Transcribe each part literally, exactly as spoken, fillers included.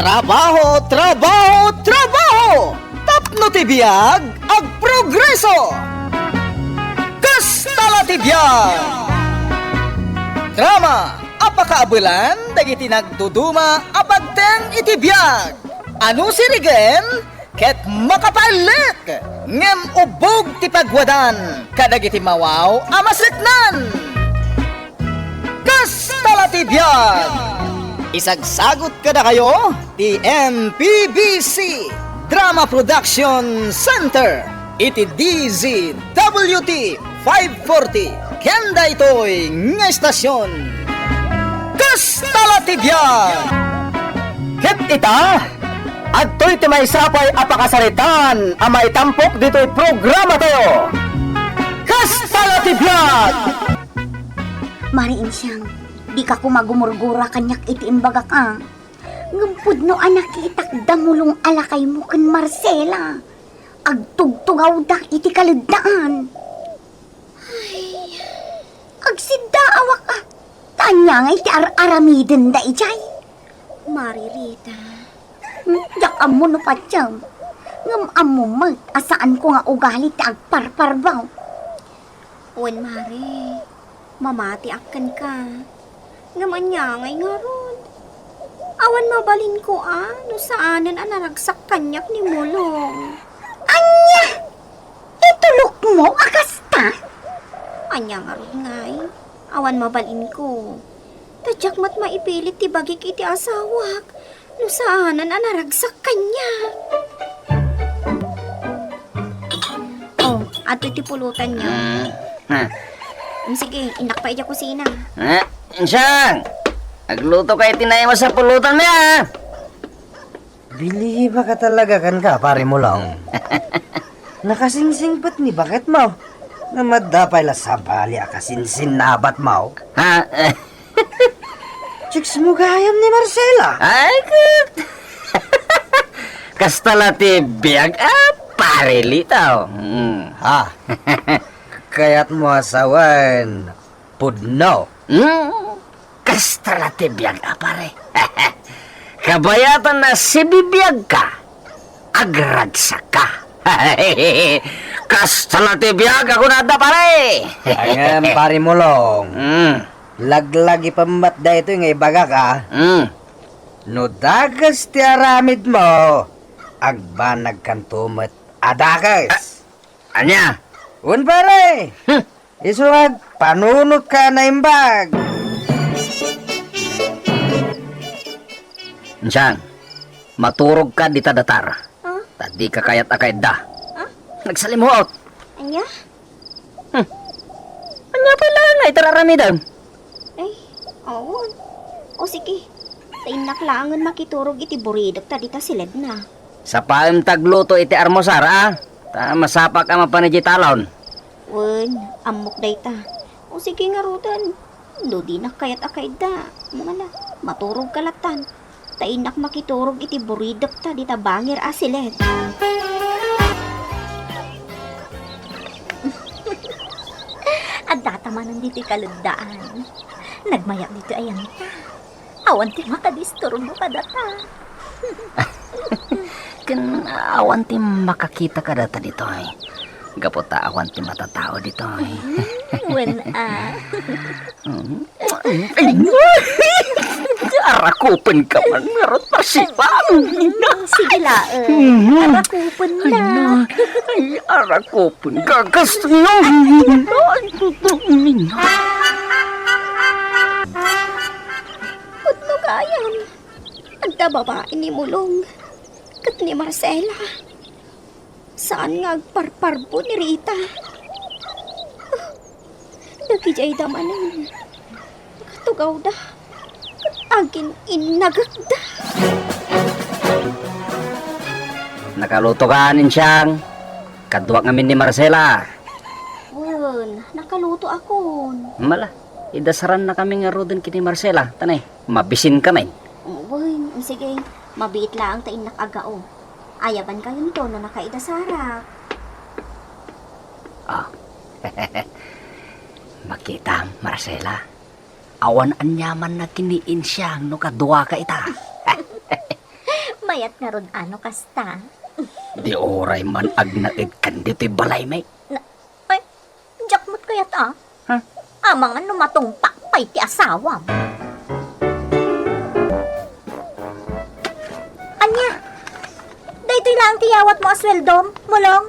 Trabaho, trabaho, trabaho! Tapno ti biag, agprogreso! Kasta la ti biag! Drama a pakaabelan dagiti nagduduma a pagteng iti biag. Ano sirigen? Ket makapaelek, ngem ubbog ti pagwadan kadagiti mawaw a maseknan. Kasta la ti biag! Isagsagut kadakayo ti M P B C Drama Production Center iti D Z W T five forty ken daytoy nga estasion. Kasta la ti biag! Ket ita, adtoy ti maysa pay a pakasaritaan a maitampok ditoy programatayo. Kasta la ti biag! Mari Insiang, dika koma gumurgura kaniak iti imbagak a. Ngem pudno a nakitak da Mulong a lakaymo ken Marcela. Agtugtugawda iti kaleddaan. Ay, agsiddaawak a. Ta ania ngay ti ar-aramidenda idiay? Mari Rita. Hmm, diak ammo no patiem. Ngem ammo met a saanko nga ugali ti agparparbaw. Wen, Mari, mamatiak kenka. Ngem ania ngay ngarud? Awan mabalinko a no saanen a naragsak kaniak ni Mulong. Ania? Itulokmo a kasta? Ania ngarud ngay? Awan mabalinko. Ta diak met maipilit ti bagik iti asawak no saanen a naragsak kaniak. Oh, adtoy ti pulutanyo. Mm. Ha. Mm, sige, innak pay idiay kusina. Ha? Insiang, agluto kay ti naimas a pulutanmi, a. Bilibaka talaga kenka, Pari Mulong. Nakasingsingpet ni baketmo. Ngem adda pay la sabali a kasinsinnabatmo. Ha? Chicks mo gayam ni Marcela. Ay, ket. Kasta la ti biag a, Pari Lito. Mm. Ha? Kayatmo a sawen, pudno. Mm. Kasta la ti biag a, pare. Kabayatan a sibibiagka, agragsakka. Kasta la ti biag a kunada, pare. Ngem, Pari Mulong. Mm. Laglagipen met daytoy nga ibagak, a. Mm. No dakes ti aramidmo, agbanagkanto met a dakes. A-, ania? Wen, pare. Hmm. Isu nga agpanunotka a naimbag. Insiang, maturogka dita datar. Ah? Ta dika kayat a kaidda. Ah? Nagsalimuot. Ania? Hmm. Ania pay laeng nga iti ar-aramidem? Ay, awan. O sige, ta innak laengen makiturog iti buridekta dita siledna. Sapaem ta agluto iti almusar, a? Ta masapak a mapan idiay talon. Wen, ammok dayta. O sige ngaruden, no dinak kayat a kaidda, mangala, maturogka lattan. Ta innak makiturog iti buridekta dita bangir a siled. Addata manen ditoy kaleddaan. Nagmayat ditoy ayanta. Awan ti makadisturbo kadata. Ken awan ti makakita kadata ditoy. Gapu ta awan ti matatao ditoy. Wen a. Arakupenka man ngarud, Marcela. Sige laeng. Arakupenna. Ay, arakupenka. Gagas. Ay, tutumin. Pudno gayam. Adda babai ni Mulong ket ni Marcela. Saan nga agparparbo ni Rita. Dagidiayda manen. Nakatugawda. Ket agin-innagekda. Nakalutokan, Insiang. Kaduak ngamin ni Marcela. Wen, nakalutoakon. Mala, idasarannakami ngaruden ken ni Marcela. Tanay, mabisinkamin. Wen, sige, mabiit laeng ta innak agao. Ayabankayonto no nakaidasarak. Ah. Makitam, Marcela. Awan aniamanna ken ni Insiang no kaduaka ita. Kayat ngarud a no kasta? Di uray man agnaed kan ditoy balaymi. Na, ay, diak met kayat a. Ha? Amangan no matungpak pay ti asawam. Ania? Daytoy laeng ti yawatmo a sueldom, Mulong?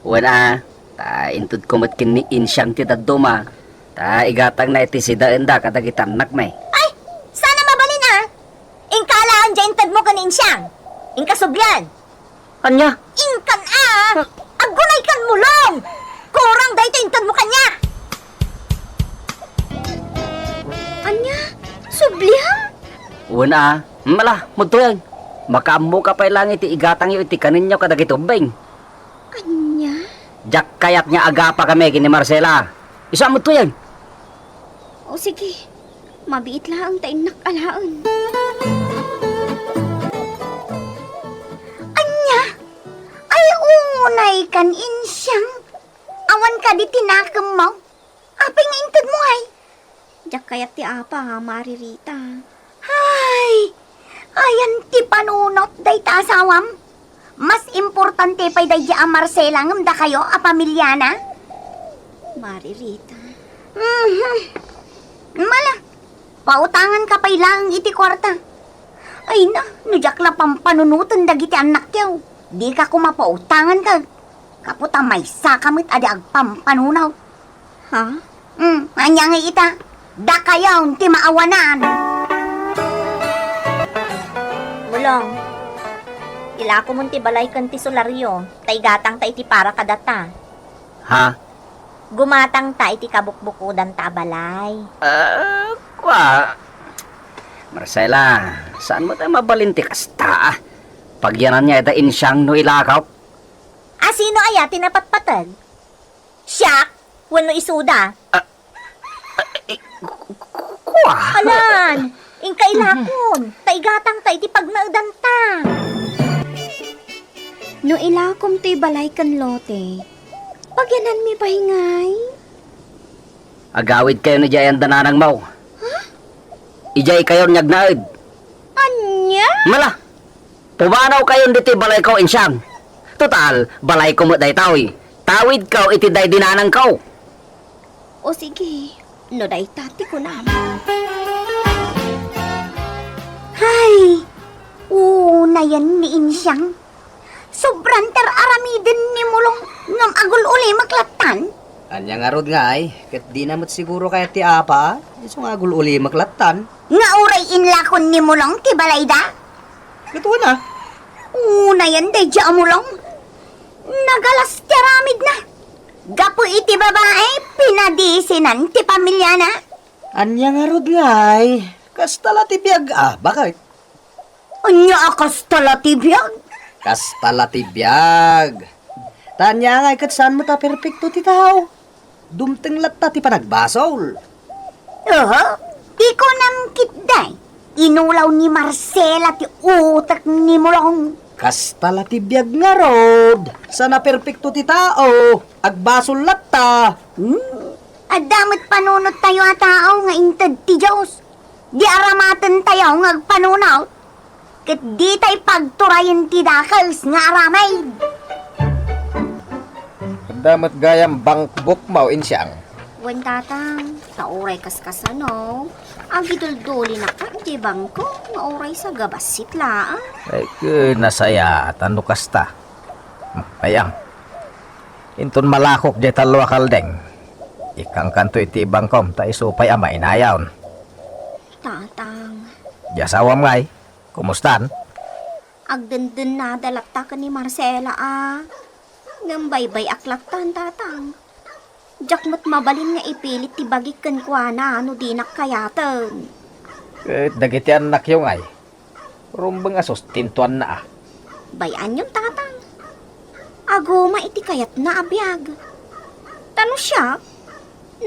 Wen a, ta intedko met ken ni Insiang ti dadduma. Ta igatangna iti sidaenda kadagiti annakmi. Ay, saan a mabalin a? Inka alaen diay intedmo ken ni Insiang. Inka sublian. Ania? Inkan a! Aggunay kan Mulong! Kurang daytoy intedmo kaniak! Ania? Subliam? Wen a, mala, mudtoyen. Makaammoka pay laeng iti igatangyo iti kanenyo kadagiti ubbing. Ania? Diak kayat nga agapakami ken ni Marcela. Isu a mudtoyen. O sige, mabiit laeng ta innak alaen. Ania? Ay, unay kan Insiang. Awan kadi ti nakemmo? Apay nga intedmo, ay? Diak kayat ti apa, Mari Rita. Ay, ayan ti panunot dayta asawam. Mas importante pay daydi a Marcela ngem dakayo a pamiliana. Mari Rita. Mhm. Mala, pautanganka pay laeng iti kuarta. Ay na, no diak la pampanunoten dagiti annakyo, dika koma pautanganka. Gapu ta maysaka met a di agpampanunot. Ha? Hmm, ania ngay ita? Dakayo ti maawanan. Mulong, ilakomon ti balay ken ti solario, ta igatangta iti para kadata. Ha? Gumatangta iti kabukbukodanta a balay. Ah, kua. Marcela, saan met a mabalin ti kasta, a? Pagyananna ita Insiang no ilakop? A sino aya ti napatpateg? Siak wenno isuda? Ah, ah, eh, ku-, ku-, kua? Alan, inka ilakon, ta igatangta iti pagnaedanta. No ilakom toy balay ken lote, pagyananmi pay ngay? Agawidkayon idiay anda nanangmo. Ha? Idiay kayon nga agnaed. Ania? Mala! Pumanawkayon ditoy balayko, Insiang. Total, balayko met daytoy. Tawidko iti daydi nanangko. O sige, no dayta ti kunam. Hay, unayen ni Insiang. Sobran ti ar-aramiden ni Mulong ngem agul-ulimek lattan. Ania ngarud ngay, ket dina met siguro kayat ti apa, isu nga agul-ulimek lattan. Nga uray inlakon ni Mulong ti balayda? Ket wen a. Unayen daydi a Mulong. Nagalas ti aramidna. Gapu iti babai, pinadisinan ti pamiliana. Ania ngarud ngay, kasta la ti biag a, baket? Ania a kasta la ti biag? Kasta la ti biag. Ta ania ngay ket saan met a perpekto ti tao. Dumteng latta ti panagbasol. Oho, ti kunam ketdi, inulaw ni Marcela ti utek ni Mulong. Kasta la ti biag ngarud, saan a perpekto ti tao, agbasol latta. Hmm, adda met panunottayo a tao nga inted ti Dios. Di aramatentayo nga agpanunot, ket ditay pagturayen ti dakes nga aramid. Adda met gayam bankbukmo, Insiang? Wen, Tatang, ta uray kaskasano, agiduldulin a kua idiay bangko nga uray sa gabassit laeng. Ay, ket nasayaat no kasta. Ay, am. Inton malakok diay tallo a kaldeng, ikkankanto iti bangkom ta isu pay a mainayon. Tatang. Di asawam ngay, kumustan? Agdendennada latta ken ni Marcela a. Ngem baybay-ak lattan, Tatang. Diak met mabalin nga ipilit ti bagik kenkuana no dinak kayaten. Ket dagiti annakyo ngay, rumbeng a sustentuanna a. Bay-anyon, Tatang. Aguma iti kayatna a biag. Ta no siak,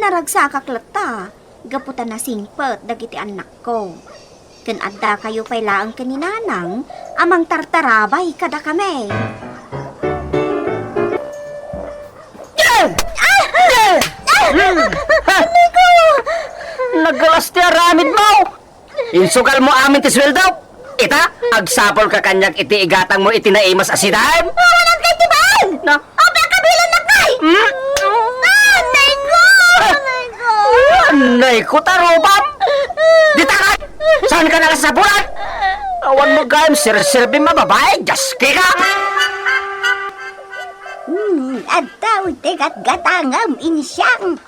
naragsakak latta gapu ta nasingpet dagiti annakko. Ken addakayo pay laeng ken ni Nanang a mangtartarabay kadakami. Nagalas ti aramidmo! Insugalmo amin ti sueldo! Ita, agsapulka kaniak iti igatangmo iti naimas a sidaem. Awanan kay ti baeng! Na? Apay a kabilannak kay? Hmm? Ah, nay ko! Nay ko! Nay ko, tarupam! Dita ka! Saanka nakasapulan? Awan mo gayam sirsirbim a babae, Diyos kika! Hmm, adda ti gatgatangam, Insiang.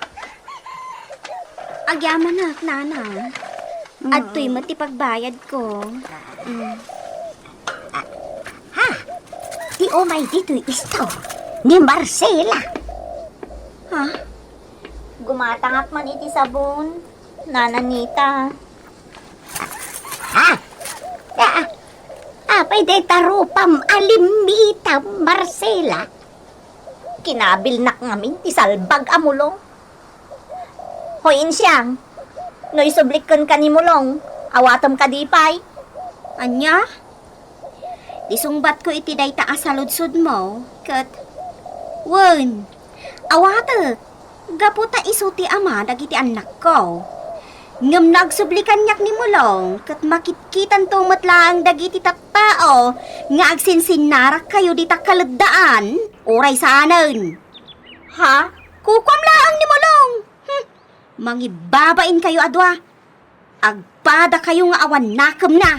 Agyamanak, Nana. Mm. Adtoy met ti pagbayadko. Mm. Ha? Ti umay ditoy isto ni Marcela. Ha? Gumatangak man iti sabon, Nana Nita. Ha? Ah, apay dayta rupam a limmitam, Marcela? Kinabilnak ngamin ti salbag a mulong. Hoy, Insiang, no isublik kenka ni Mulong, awatem kadi pay? Ania? Ti sungbatko iti dayta a saludsodmo, ket, wen, awatek, gapu ta isu ti ama dagiti annakko. Ngem no agsubli kaniak ni Mulong, ket makitkitanto met laeng dagiti tattao nga agsinsinnarakkayo dita kaleddaan, uray saanen. Ha? Kukuam laeng ni Mulong. Hmm. Mangibabainkayo a dua. Agpadakayo nga awan nakemna.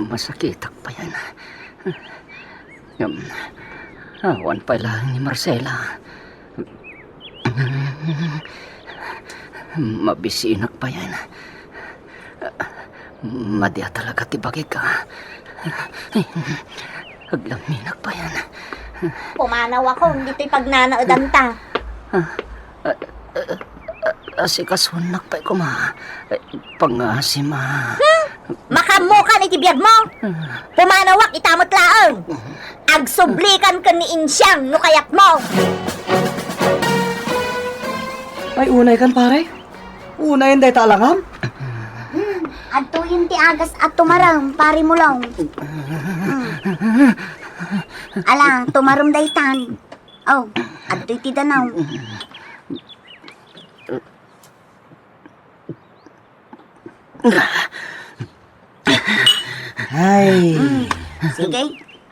Masakitak payen. Ngem, awan pay laeng ni Marcela. Mabisinak payen. Madi a talaga ti bagik, a. Aglamminak payen. Pumanawakon ditoy pagnanaedanta. A, a, a, asikasuennak pay koma. Pangasim, a. Hmm? Makaammokan iti biagmo. Pumanawak ita met laeng. Agsublikan ken ni Insiang no kayatmo. Ay, unaykan, pare. Unayen dayta alangam. Hmm, adtoyen ti agas a tumarem, pare Mulong. Hmm. Ala, tumarem daytan. Oh, adtoy ti danaw. Ay. Hmm. Sige.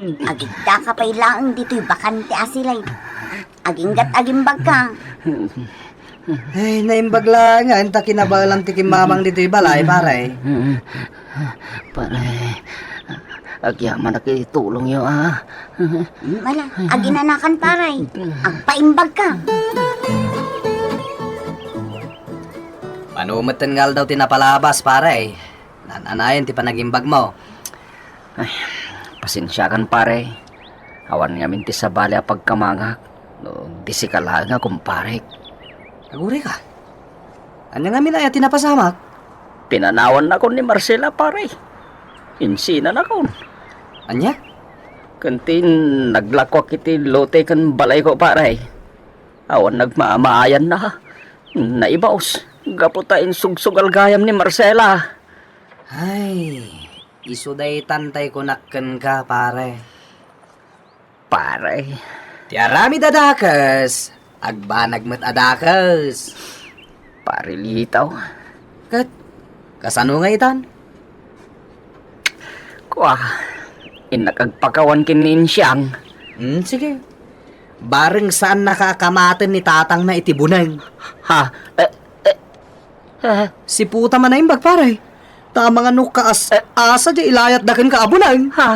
Agigdaka pay laeng ditoy bakante a silay. Aginggat agimbagka. Ay, naimbag laeng nga inta kinabaelan ti kimmamang ditoy balay, pare. Pare, agyamanak iti tulongyo, a. Hmm, wala. Aginanakan, pare. Agpaimbagka. Mano metten nga aldaw ti napalabas, pare. Naan-anayon ti panagimbagmo. Ay, pasensiakan, pare. Awan ngamin ti sabali a pagkamangak no di sika laeng a kumparek. Agurayka. Ania ngamin aya ti napasamak? Pinanawannakon ni Marcela, pare. Insinanakon. Ania? Ken ti naglakuak iti lote ken balayko, pare. Awan nagmamaayanna. Naibaos gapu ta insugsugal gayam ni Marcela. Ay, isu daytan tay kunak kenka, pare. Pare. Ti aramid a dakes, agbanag met a dakes. Pare Litaw. Ket, kasano nga itan? Kua, innak agpakawan ken ni Insiang. Hmm, sige. Bareng saannaka a kamaten ni tatangna iti buneng. Ha? Eh, eh, eh. Siputa man a imbag, pare. Ta amangan no kaas-, eh, asa di ilayatda kenka a buneng. Ha?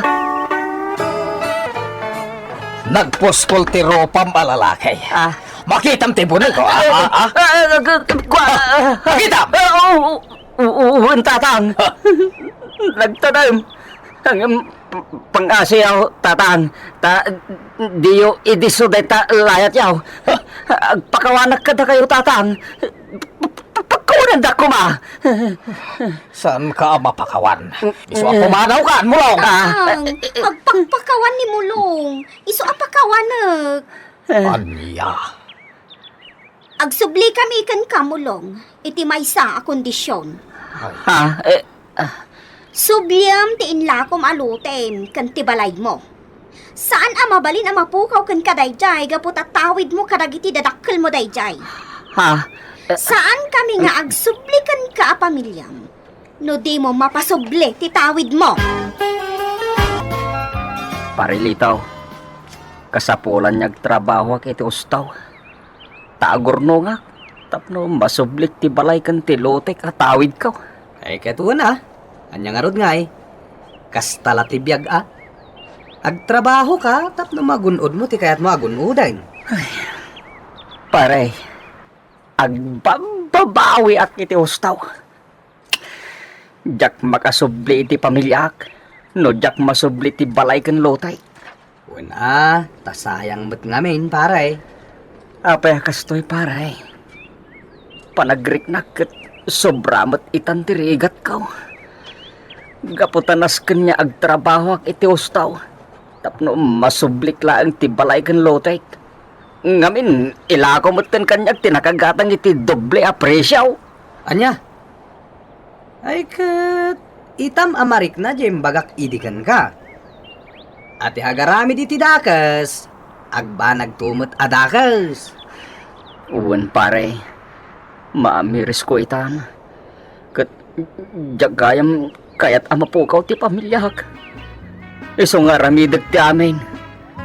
Nagpuskol ti rupam a lalaki. Ah. Makitam ti buneng ko, ah, ah, ah. Ah, ah, ah, kua, ah. Makitam! Ah, oo, oo, oo, tatang. Ha? Nagtadem. Ang, um, p-, pangasiyaw, tatang. Ta, diyo idisso dayta layatyaw. Agpakawanak kadakayo, tatang. P-, p-, pagkawananda koma. Saanka a mapakawan? Isu a pumanawkan, Mulong. Ah. Tatang, agpakpakawan ni Mulong. Isu a pakawanek. Ania? Agsublikami kenka, Mulong, iti maysa a kondisyon. Ha? Eh, ah. Subliem ti inlakom a lotem ken ti balaymo. Saan a mabalin a mapukaw kenka daydiay gapu ta tawidmo kadagiti dadakkelmo daydiay. Ha? Saan kami nga agsubli kenka a pamiliam no dimo mapasubli ti tawidmo. Pare Litaw, kasapulan nga agtrabahoak iti ustaw. Ta agurnongak tapno masublik ti balay ken ti lotek a tawidko. Ay, ket wen a, ania ngarud ngay? Kasta la ti biag a. Agtrabahoka tapno magun-odmo ti kayatmo a gun-oden. Ay, pare, agbabbabawiak iti ustaw. Diak makasubli iti pamiliak no diak masubli ti balay ken lotek. Wen a, ta sayang met ngamin, pare. Apay a kastoy, pare? Panagriknak ket sobra met itan ti rigatko. Gapu ta nasken nga agtrabahoak iti ustaw tapno masublik laeng ti balay ken lotek. Ngamin, ilako metten kaniak ti nakagatang iti doble a presio. Ania? Ay ket, itam a marikna diay imbagak idi kenka. A ti agaramid iti dakes, agbanagto met a dakes. Wen, pare, maamirisko itan. Ket diak gayam kayat a mapukaw ti pamiliak. Isu nga aramidek ti amin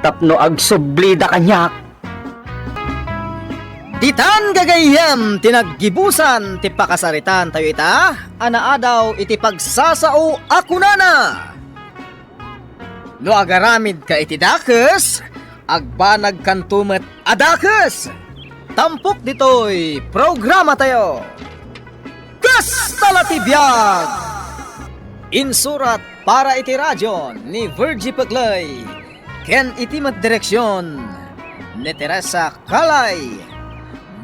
tapno agsublida kaniak. Ditan gagayyem ti naggibusan ti pakasaritaan tayo ita a naadaw iti pagsasao a kunana, "No agaramidka iti dakes, agbanagkanto met a dakes." Tampok ditoy programa tayo. Kasta la ti biag! Insurat para iti radio ni Virgie Pegley ken iti met direksion ni Teresa Calay.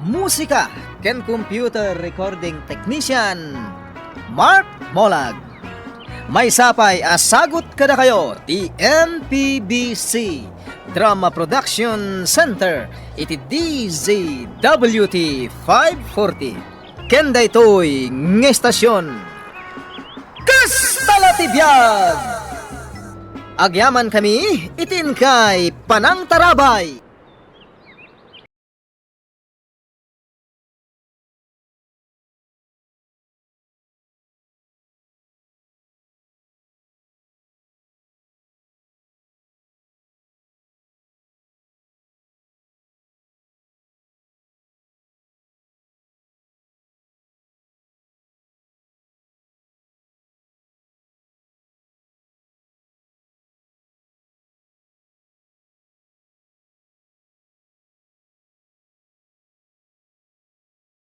Musika ken computer recording technician, Mark Molag. Maysa pay a sagut kadakayo ti M P B C Drama Production Center iti D Z W T five forty. Ken daytoy nga estasion, kasta la ti biag! Agyamankami iti inkay panangtarabay.